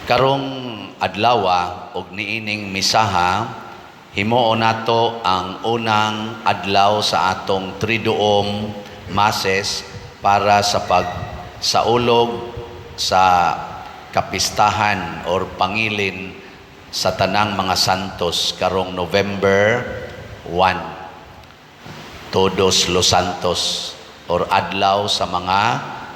Karong adlawa og niining misaha, himuon nato ang unang adlaw sa atong Triduum Masses para sa pagsaulog sa kapistahan or pangilin sa tanang mga santos karong November 1. Todos los Santos or adlaw sa mga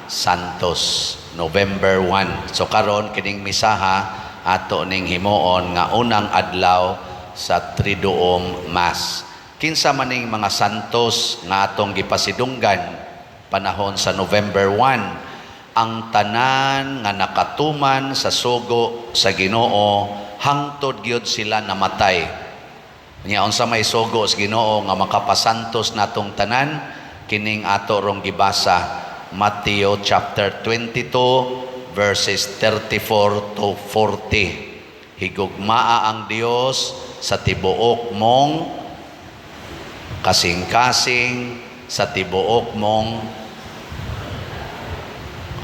santos, November 1. So karon, kining misaha ato ning himuon nga unang adlaw sa Triduum Mass. Kinsa maning mga santos nga atong gipasidunggan panahon sa November 1? Ang tanan nga nakatuman sa sugo sa Ginoo hangtod gyud sila namatay. Nya unsa may sugo sa Ginoo nga makapasantos natong tanan? Kining ato rong gibasa, Matthew chapter 22 verses 34 to 40. Higugmaa ang Dios sa tibuok mong kasing-kasing, sa tibuok mong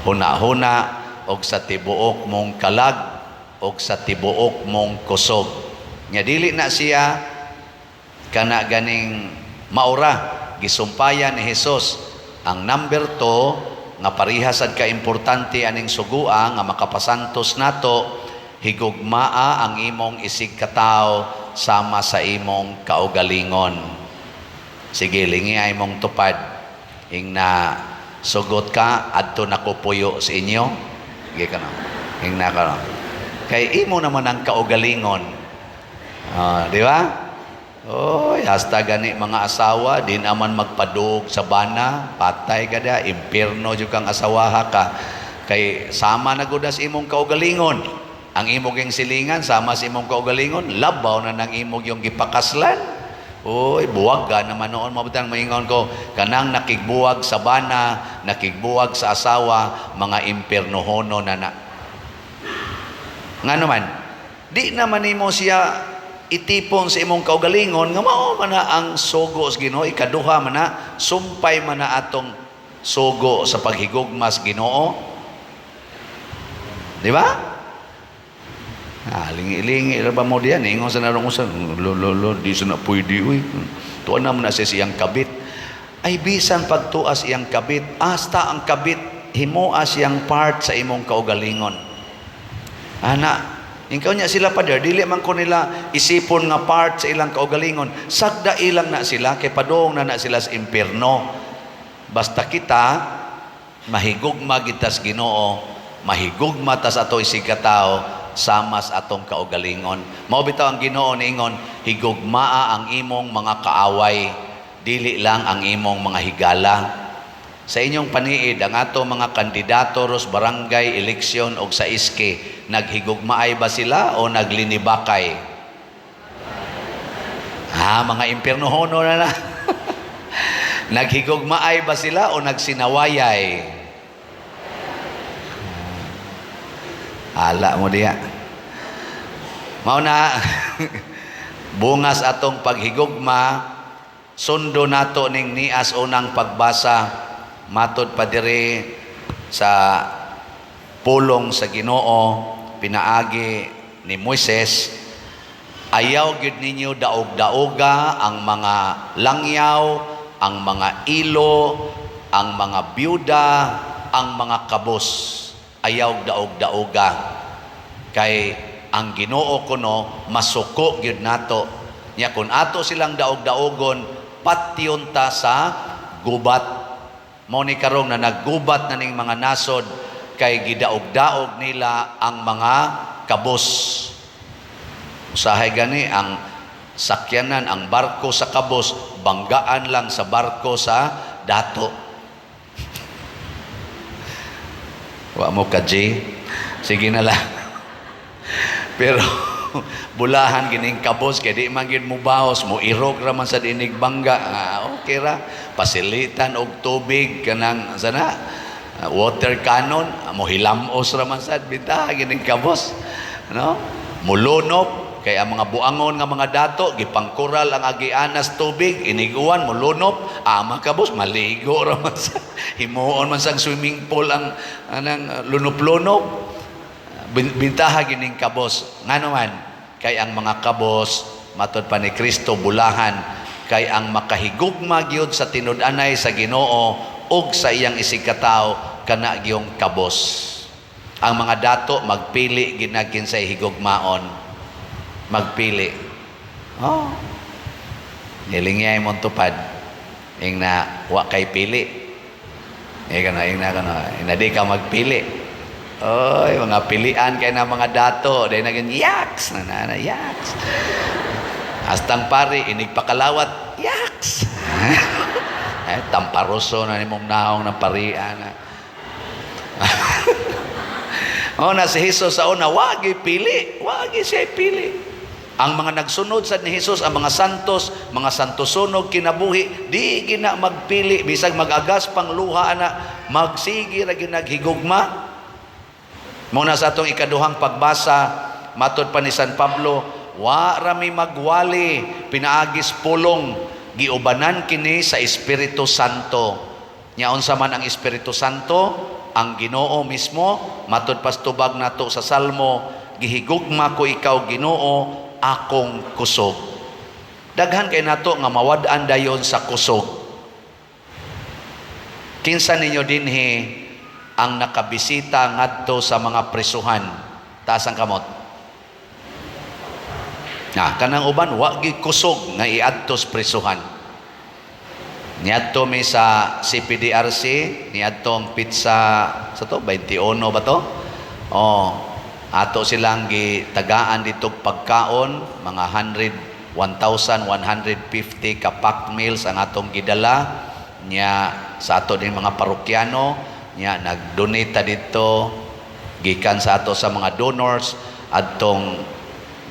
huna-huna, og sa tibuok mong kalag, og sa tibuok mong kusog. Nya dili na siya kana ganing maura, gisumpayan ni Jesus ang number 2 nga parehas sad ka importante aning sugua nga makapasantos nato: higugmaa ang imong isig katawo sama sa imong kaugalingon. Sige, lingi ay imong tupad. Ing na sugot ka, adto na ko puyo sa inyo. Sige ka na. Ing na ka na. Kay imo naman ang kaugalingon. Ah, di ba? Oy, hasta gani mga asawa, di naman magpadug sa bana, patay ka da, impierno jud kang asawaha ka. Kay sama na gud sa imong kaugalingon. Ang imong ging silingan sama sa imong kaugalingon, labaw na nang imong yung gipakaslan. Uy, buwag ka naman noon, mabutang maingon ko, kanang nakigbuwag sa bana, nakigbuwag sa asawa, mga impiernohono na na. Nga naman, di naman nimo siya itipon sa imong kaugalingon nga mao man na ang sugo sa Ginoo, ikaduha man na, sumpay man na atong sugo sa paghigugma sa Ginoo. Di ba? Ah, lingi-lingi ra ba mo diyan? Ingon sa narong usa, lo lo lo, di sa na pwede uy. Tuan naman na siya siyang kabit. Ay bisan pagtuas iyang kabit, hasta ang kabit himoa siyang part sa imong kaugalingon. Ana, ikaw niya sila pa dili man ko nila isipon nga part sa ilang kaugalingon. Sagda ilang na sila kay padung na na sila sa impierno. Basta kita mahigugma kita sa Ginoo, mahigugma ta sa ato isig katawo sama sa atong kaugalingon. Mao bitaw ang Ginoo niingon, higugmaa ang imong mga kaaway, dili lang ang imong mga higala. Sa inyong paniid, ang ato mga kandidato ros barangay eleksyon og sa iske, naghigugmaay ba sila o naglinibakay? Ha, mga impiernohono na na. Naghigugmaay ba sila o nagsinawayay? Ala mo diya. Mao na bungas atong paghigugma, sundo nato ning nias unang pagbasa matod pa diri sa pulong sa Ginoo pinaagi ni Moises: ayaw gyud ninyo daog-daoga ang mga langyaw, ang mga ilo, ang mga byuda, ang mga kabos. Ayaw daog-daoga kay ang Ginoo kuno masuko gyud nato. Nya kun ato silang daog-daogon, patyon ta sa gubat. Mao ni karong na naggubat na ning mga nasod kay gidaog-daog nila ang mga kabos. Usahay gani ang sakyanan, ang barko sa kabos, banggaan lang sa barko sa dato. Wa mo ka, G? Sige na lang. Pero bulahan gining kabos kay di man gyud mo bahos, mo irog ra man sa dinig bangga. Ah, okay ra. Pasilitan og tubig kanang sana water cannon, mo hilamos ra man sad bita gining kabos. No? Mulunop kay ang mga buangon nga mga dato gipangkural ang agianas tubig iniguan mulunop, mga kabos maligo ra man sa himuon man sa swimming pool ang anang lunop-lunop. Bintaha gining kabos. Ngano man? Kay ang mga kabos, matod pa ni Kristo, bulahan kay ang makahigugma gyud sa tinud-anay sa Ginoo ug sa iyang isigkatawo, kana gyung kabos. Ang mga dato magpili gid na kinsay higugmaon. Magpili. Oh. Nilingiyay mong tupad. Ing na wa kay pili. Eh kana ing na kana, ing na di ka magpili. Oy, mga pilian kay na mga dato, dahil naging yaks na na, na yaks. Hastang pare, inig pakalawat, yaks. Eh, tamparoso na nimong naong ng parian. Oh, na si Jesus sa una, wagi pili, wagi siya pili. Ang mga nagsunod sa ni Jesus, ang mga santos, mga santosonog kinabuhi, di gina magpili, bisag mag-agas pang luha ana, magsige ra gyud naghigugma. Muna sa atong ikaduhang pagbasa, matod pa ni San Pablo, wa rami magwali pinaagis pulong, giubanan kini sa Espiritu Santo. Nya unsa man ang Espiritu Santo? Ang Ginoo mismo. Matod pas tubag nato sa Salmo, "Gihigugma ko ikaw, Ginoo, akong kusog." Daghan kay nato nga mawad-an dayon sa kusog. Kinsa ninyo dinhi ang nakabisita ngadto sa mga presuhan? Taas ang kamot. Na kanang uban wa gi kusog nga iadtos presuhan. Niadto mi sa CPDRC niadtong pizza sa to 21 ba to? Oh, ato silang gitagaan dito pagkaon, mga 100 1,150 ka packed meals ang atong gidala nya sa ato din mga parokyano. Nya nag-donate ta dito gikan sa ato sa mga donors adtong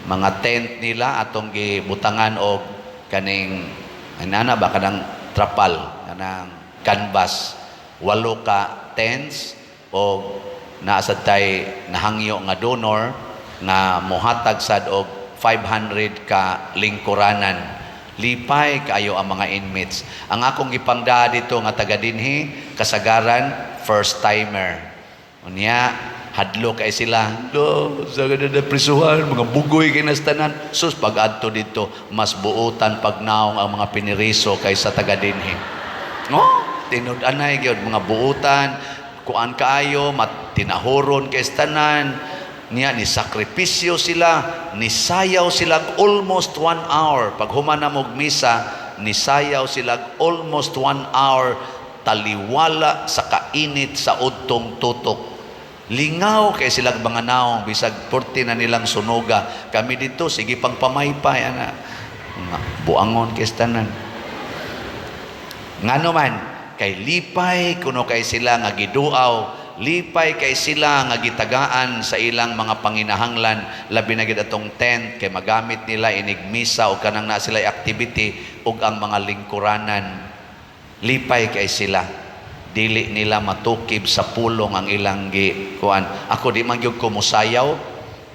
mga tent nila, atong gibutangan og kaning anana ba, kanang trapal, kanang canvas, walo ka tents, og naa sad tay nahangyo nga donor nga mohatag sad og 500 ka lingkuranan. Lipay kaayo ang mga inmates. Ang akong gipangdaa dito nga taga dinhi, kasagaran first timer. Unya hadlo kay sila lo sa ganda prisuhan, mga bugoy kay tanan. Sus, pag adto dito, mas buutan pagnaong ang mga piniriso kaysa taga dinhi. No, tinud-anay gyud, mga buutan, kuan kaayo, tinahuron kay tanan. Niya ni sakripisyo sila, nisayaw sila almost 1 hour. Pag human na mog misa, nisayaw sila almost 1 hour, taliwala sa kainit sa udtong tutok. Lingaw kay sila mga naong bisag purti na nilang sunuga. Kami dito sige pang pamaypay ana. Nga, buangon kay tanan. Ngano man? Kay lipay kuno kay sila nga giduaw, lipay kay sila nga gitagaan sa ilang mga panginahanglan, labi na gid atong tent kay magamit nila inig misa o kanang na sila activity ug ang mga lingkuranan. Lipay kay sila. Dili nila matukib sa pulong ang ilang gi kuan. Ako di man gyud ko musayaw,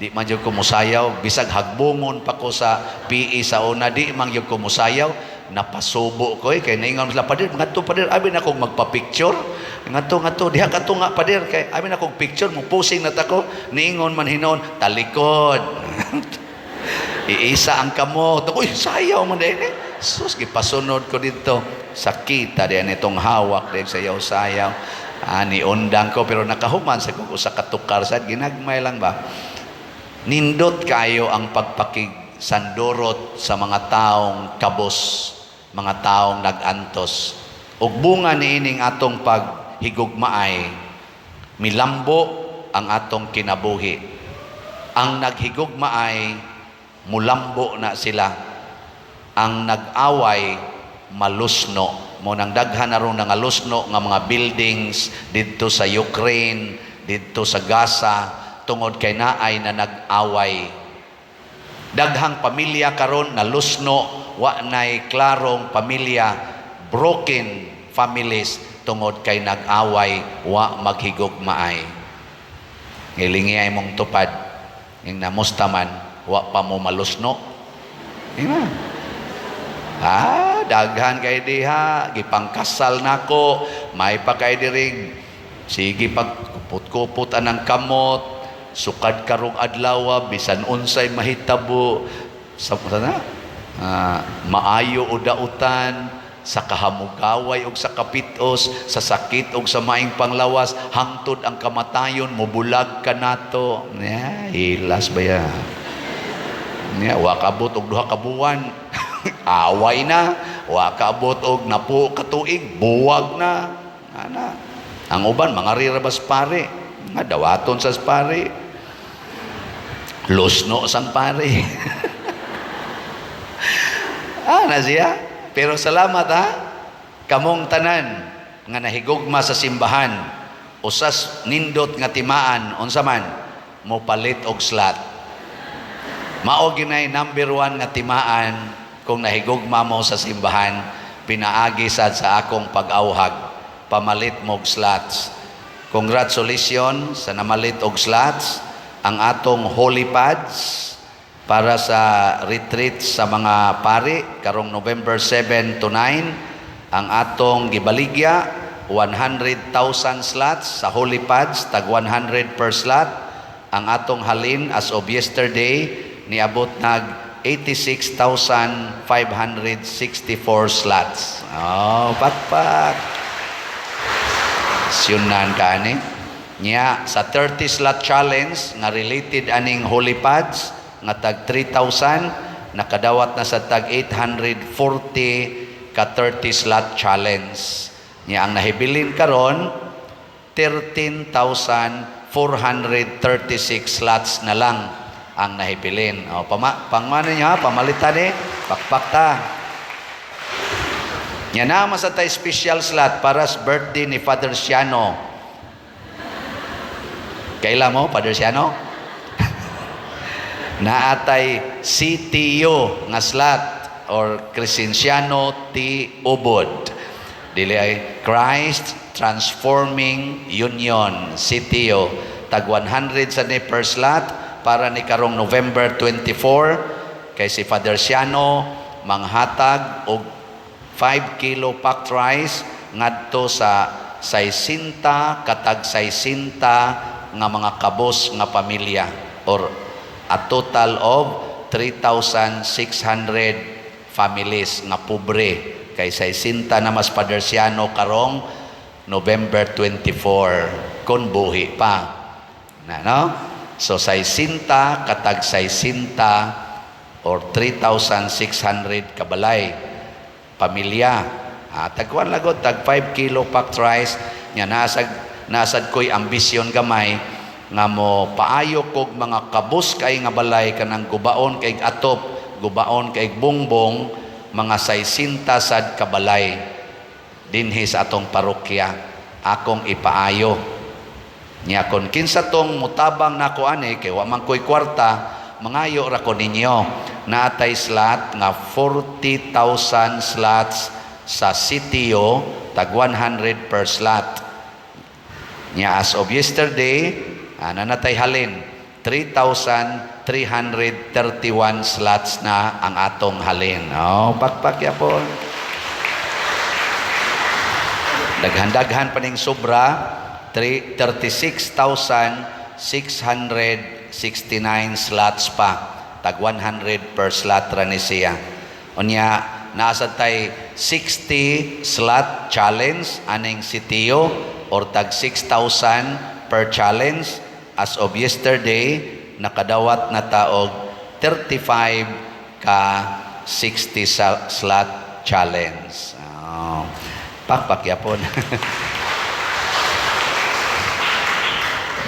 di man gyud ko musayaw bisag hagbungon pa ko sa PE sa una, di man gyud ko musayaw. Napasubo ko eh, kay naingon sila, "Pader, ngadto pader, abi na kong magpa-picture. Ngadto, ngadto, diha kadto nga pader, kay abi na kong picture, mo posing na ta ko." Niingon man hinon, "Talikod. Iisa ang kamot." Uy, sayaw man din eh. Sus, gipasunod ko dito. Sakita din itong hawak din, sayaw-sayaw. Ani undang ko pero nakahuman sa kung usa ka tukar sa ginagmay lang ba. Nindot kayo ang pagpakigsandurot sa mga taong kabos, mga taong nag-antos. Ug bunga niining atong paghigugmaay, milambo ang atong kinabuhi. Ang naghigugmaay, mulambo na sila. Ang nag-away, malusno. Mo nang daghan na ron nangalusno nga mga buildings didto sa Ukraine, didto sa Gaza, tungod kay naay na nag-away. Daghang pamilya karon nalusno, wa nay klarong pamilya, broken families tungod kay nag-away, wa maghigugmaay. Ngilingi ay mong tupad, ing namusta man, wa pa mo malusno. Ina. Ah, daghan kay diha, gipangkasal nako, may pa kay diring sige pag kupot-kupot anang kamot. Sukad karong adlaw, bisan unsay mahitabo sa sana, maayo o dautan, sa kahamugaway og sa kapitos, sa sakit og sa maing panglawas, hangtod ang kamatayon mobulag kanato. Yeah, hilas ba ya? Nya wa kaabot og 2 ka buwan, away na. Wa kaabot og napo ka tuig, buwag na. Ana ang uban mga rirabas pare nga dawaton sa pare, lusno sang pare. Na siya. Pero salamat ha, kamong tanan nga nahigugma sa simbahan. Usas nindot nga timaan, unsa man mo palit og slot. Mao ginay number one nga timaan kung nahigugma mo sa simbahan, pinaagi sad sa akong pag-awhag, pamalit mo og slots. Congratulations sa namalit og slots. Ang atong holy pads para sa retreat sa mga pari karong November 7 to 9, ang atong gibaligya 100,000 slots sa holy pads, tag 100 per slot. Ang atong halin as of yesterday, niabot nag 86,564 slots. Oh, pakpak. Siyunan ka ani. Nya sa 30 slot challenge nga related aning holy pads nga tag 3,000, nakadawat na sa tag 840 ka 30 slot challenge. Nya ang nahibilin karon, 13,436 slots na lang ang nahibilin. O, pangmano niyo ha, pamalitan eh, pakpak ta. Nya na sa tay special slot para sa birthday ni Father Siano. Kaila mo, Father Siano? Naatay CTU nga slot or Crescenciano T. Ubod. Dili ay Christ Transforming Union, CTU. Tag 100 sa ni per slot para ni karong November 24 kay si Father Siano manghatag og 5 kilo packed rice ngadto sa 60 katag 60 nga mga kabos nga pamilya or a total of 3,600 families nga pobre, kay 60 na mas Father Siano karong November 24 kung buhi pa na, no? So 60 katag 60 or 3,600 kabalay pamilya. Tagkuan lagod, tag 5 kilo packed rice. Nya nasad ko'y ambisyon gamay nga mo paayo kog mga kabus kay nga balay, kanang gubaon kay atop, gubaon kay bongbong, mga 60 sad kabalay dinhi sa atong parokya akong ipaayo. Nya kon kinsa tong mutabang nako ani, kay wa man ko'y kwarta, mangayo ra ko ninyo. Naatay slot nga 40,000 slots sa CTO, tag 100 per slot. Nya as of yesterday, nanatay halin 3,331 slots na ang atong halin. Oh, pakpak yapon. Daghan-daghan pa ning sobra, 36,669 slots pa. Tag 100 per slot ra ni siya. Unya, nasa tay 60 slot challenge aning CTO or tag 6,000 per challenge. As of yesterday, nakadawat na taog 35 ka 60 slot challenge. Oh, pakpak yapon.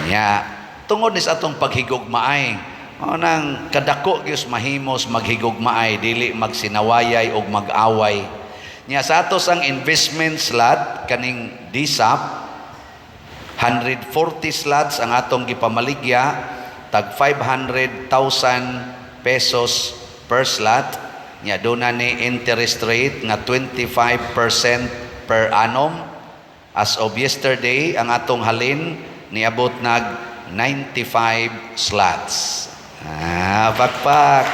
Nya, tungod ni sa atong paghigugmaay, mao nang kadako gyud mahimos maghigugmaay, dili magsinawayay og mag-away. Nya sa atos ang investment slot kaning DSAP, 140 slots ang atong gipamaligya, tag 500,000 pesos per slot. Nya doon na ni interest rate nga 25% per annum. As of yesterday, ang atong halin niabot nag 95 slots. Pakpak.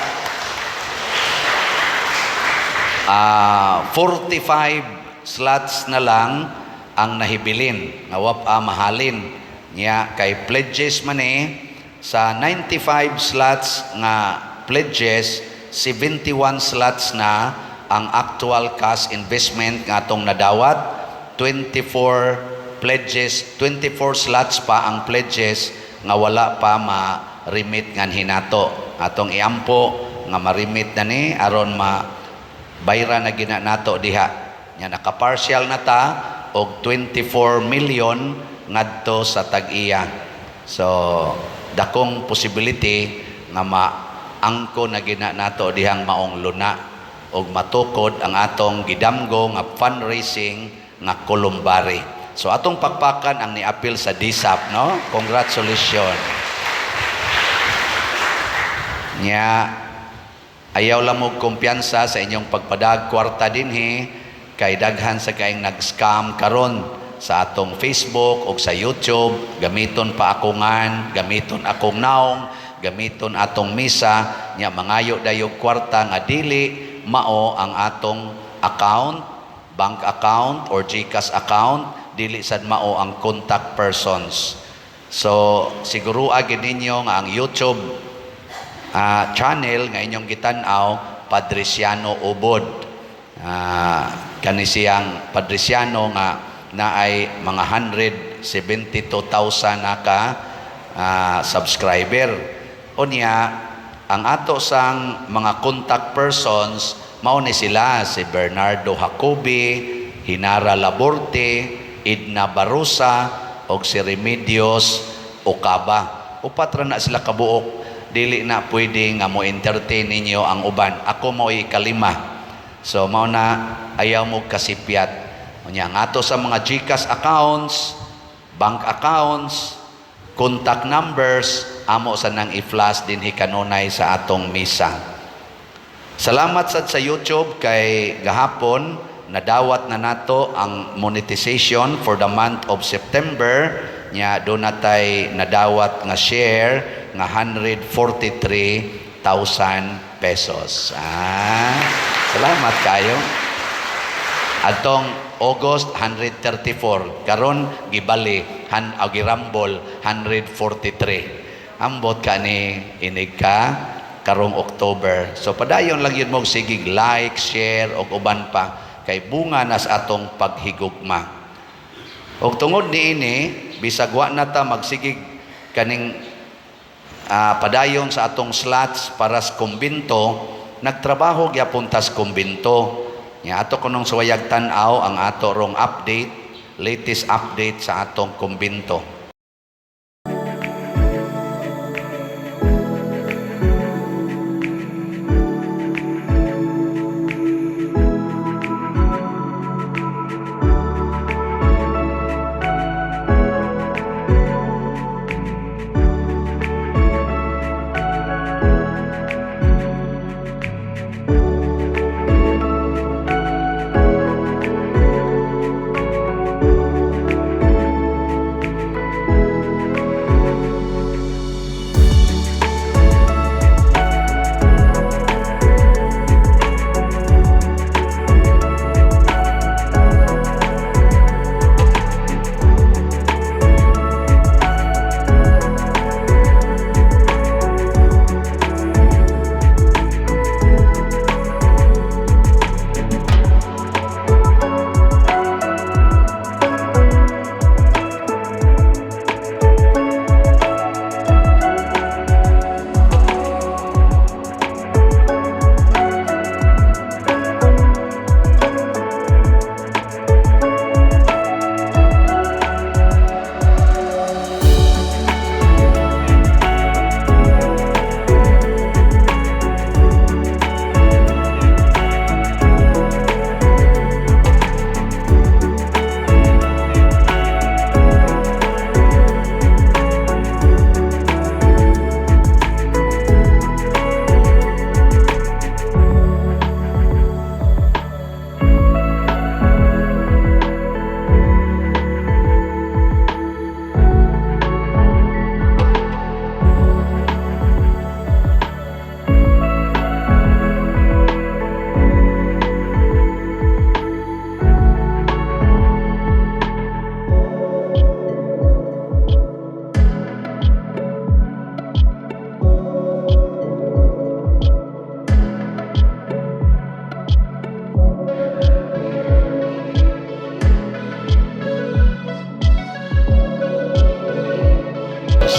45 slots na lang ang nahibilin nga wa pa mahalin. Nya kay pledges man eh. Sa 95 slots nga pledges, 71 slots na ang actual cash investment nga atong nadawat. 24 pledges, 24 slots pa ang pledges nga wala pa ma-remit nganhi nato. Atong iampo nga ma-remit na ni aron ma bayra na gina nato diha. Nya naka-partial na ta og 24 million ngadto sa tag-iya. So dakong possibility nga maangko na gina nato dihang maong luna og matukod ang atong gidamgo nga fundraising nga columbary. So atong pakpakan ang niapil sa DSAP, no? Congratulations. Nya ayaw lang mo kumpiyansa sa inyong pagpadag kwarta dinhi kay daghan sa kaing nag-scam karon sa atong Facebook o sa YouTube. Gamiton pa akongan, gamiton akong naong, gamiton atong misa, nya mangayo dayog kwarta nga dili mao ang atong account, bank account or GCash account, dili sad mao ang contact persons. So siguro gid ninyo nga ang YouTube channel nga inyong gitan-aw, Padriciano Ubod. Kani siyang Padriciano nga naay mga 172,000 naka subscriber. Unya ang ato sang mga contact persons mao ni sila si Bernardo Jacobi, Hinara Laborte, Edna Barosa og si Remedios Ocaba. Upat ra na sila kabuok. Dili na pwede nga mo entertain ninyo ang uban. Ako mo ikalima. So mao na ayaw mo kasipyat. Unya ang ato sa mga GCash accounts, bank accounts, contact numbers, amo sa nang i-flash dinhi kanunay sa atong misa. Salamat sad sa YouTube kay gahapon nadawat na nato ang monetization for the month of September. Nya do natay nadawat nga share nga 143,000 pesos. Salamat kayo. Atong August 134, karon gibali han o girambol 143. Ambot ka ni inig ka karong October. So padayon lang yun mo sige like, share og uban pa kay bunga nas atong paghigugma. Og tungod niini, bisag wa na ta magsigig kaning padayon sa atong slots para sa kumbinto, nagtrabaho gyapon tas kumbinto. Nya ato kunong suwayag tan-aw ang ato rong update, latest update sa atong kumbinto.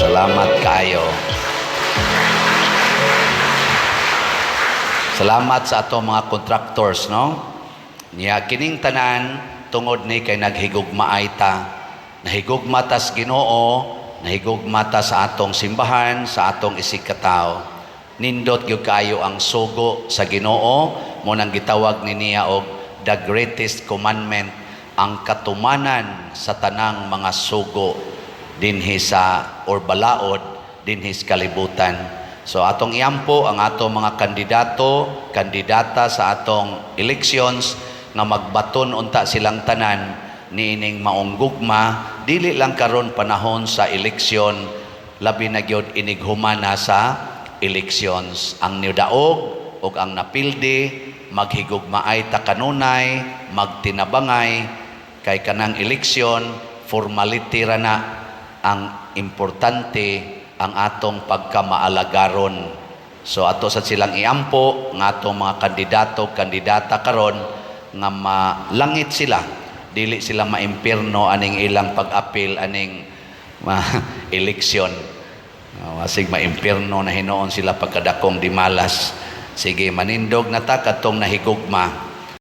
Salamat kaayo. Salamat sa atong mga contractors, no? Niya kining tanan tungod ni kay naghigugmaay ta. Nahigugma tas Ginoo, nahigugma ta sa atong simbahan, sa atong isig katawo. Nindot gyud kaayo ang sugo sa Ginoo, mo nang gitawag ni niya og the greatest commandment, ang katumanan sa tanang mga sugo dinhi sa or balaod dinhi sa kalibutan. So atong iampo ang atong mga kandidato, kandidata sa atong elections nga magbaton unta silang tanan niining maong gugma, dili lang karon panahon sa eleksyon, labi na gyud inighumana sa elections. Ang nidaog ug ang napildi, maghigugmaay ta kanunay, magtinabangay, kay kanang eleksyon formality ra na. Ang importante ang atong pagkamaalagaron. So ato sa silang iampo nga atong mga kandidato, kandidata karon nga malangit sila, dili sila maimpirno aning ilang pag-apil aning eleksyon. Wasig maimpirno na hinuon sila pagkadakong dimalas. Sige, manindog na ta kadtong nahigugma.